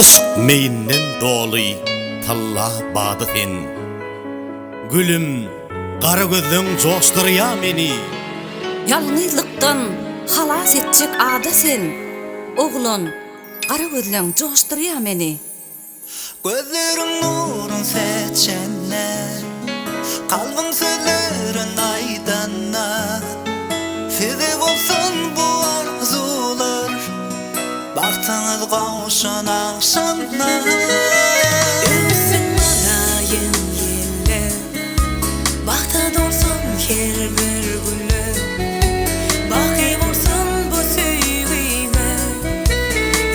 Yşk meýinden doly tylla bada sen. Gülüm, gara gözleň joşdurýa meni. Ýalňyzlykdan halas etjek ada sen. Oglan, gara gözleň joşdurýa meni. Gözleriň nurun seçende, Kalbyň sözlerin aýdanda, Size bolsun bu arzuwlar, Bagtyňyz gowşan agşamda. Öwüssin mylaýym ýeller, Bagta dolsun her bir güller, Baky bolsun bu söýgimiz,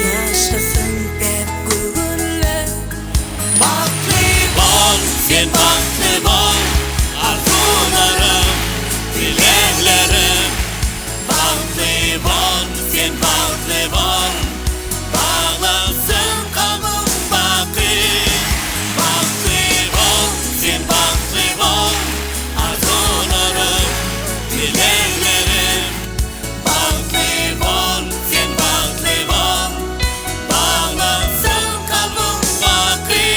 Ýaşasyn päk göwünler. Bagtly bol, sen bagtly bol, Arzuwlarym, dileglerim. Bagtly bol, sen bagtly bol, Baglansyn kalbyň baky. Bagtly bol, sen bagtly bol, Arzuwlarym, dileglerim. Bagtly bol, sen bagtly bol, Baglansyn kalbyň baky.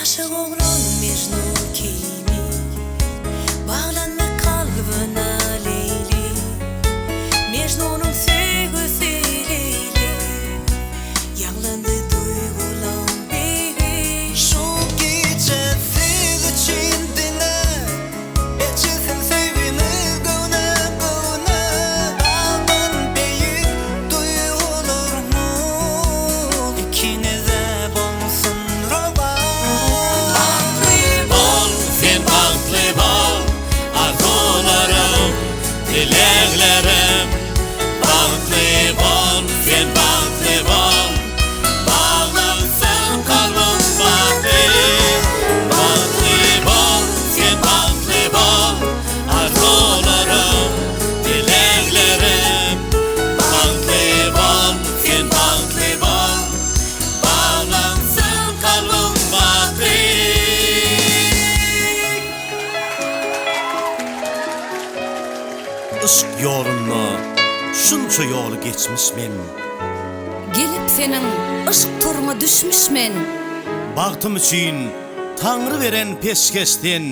Aşyk oglan Mejnun kibi, Baglandy kalbyna Leýli. Mejnunyň söýgüsi Leýli, Ýaňlandy duýgulaň beýgi. Şu gije siz üçin diňe Eçilsin söýgimiz göwne göwne Dagdan beýik duýgularmyz Ikinize bolsun rowaç. Bagtly bol, sen bagtly bol, Arzuwlarym, dileglerim. Bagtly bol, sen bagtly bol, Baglansyn kalbyň baky. Bagtly bol, sen bagtly bol, Arzuwlarym, dileglerim. Bagtly bol, sen bagtly bol, Baglansyn kalbyň baky. Yşk ýolunda şunça ýoly geçmiş men. Gelip seniň yşk toruňa düşmüş men. Bagtym üçin Taňry beren peşgeş sen.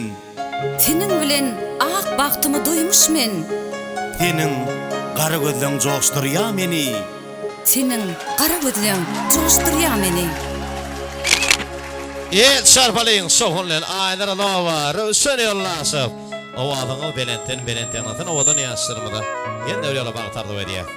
Seniň bilen ak bagtymy duýmuş men. Seniň gara gözleň joşdurýa meni. Seniň gara gözleň joşdurýa meni. El çarpalyň şowhun bilen Aýnur Alowa, Röwşen Ýoldaşow. Owazyňyz belentden belent ýaňlansyn owadan ýaşlarymyza ýene-de bir ýola bagt arzuw edýäs.